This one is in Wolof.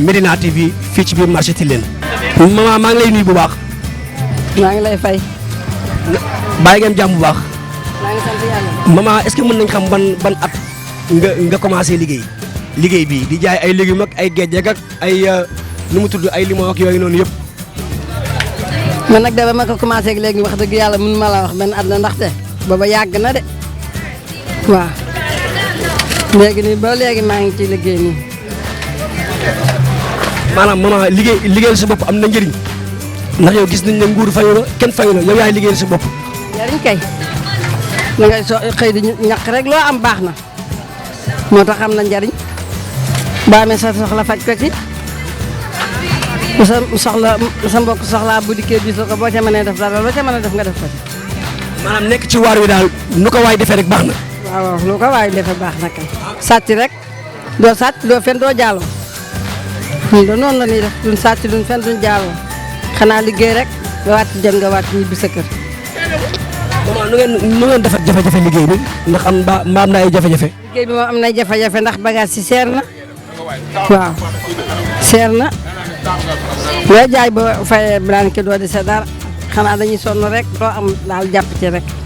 Medina TV fii ci biir marché Tilène. maman maa ngi lay nuyu bu baax. maa ngi lay fay. bàyyi ngeen jàmm bu baax. maa ngi sant yàlla. maman est-ce que mën nañ xam ban at nga commencé liggéey bi di jaay ay légumes ak ay géej ak ay nu mu tudd ay limon ak yooyu noonu yëpp. man nag de ba ma ko commencé léegi wax dëgg yàlla mënu ma la wax benn at la ndaxte booba yàgg na de waaw léegi nii ba léegi maa ngi ciy liggéey nii. maanaam maman liggéeyal sa bopp am na njëriñ ndax yow gis nañ ne nguur fayu la kenn fayu la yow yaay liggéeyal sa bopp. njëriñ kay da ngay xëy di ñaq rek loo am baax na moo tax am na njëriñ boo amee sa soxla faj ko ci bu sa mbokk soxlaa bu dikkee bis la ko boo ca mënee def dara loo ca mën a def nga def ko ci. maanaam nekk ci waar wi daal nu ko waay defee rek baax na. waaw lu ko waay defee baax na kay. sàcc rek doo sàcc doo fen doo jaaloo ñun de noonu la ñuy def duñ sàcc duñ fen duñ jaaloo xanaa liggéey rek nga wàcc jëm nga wàcc ñibbi sa kër. maman nu ngeen defar jafe-jafe liggéey bi ndax mbaa am na ay jafe-jafe. liggéey bi moom am na jafe-jafe ndax bagage si seer na waaw seer na loo jaay ba fayee branque doo di sa dara xanaa dañuy sonn rek doo am daal jàpp ci rek.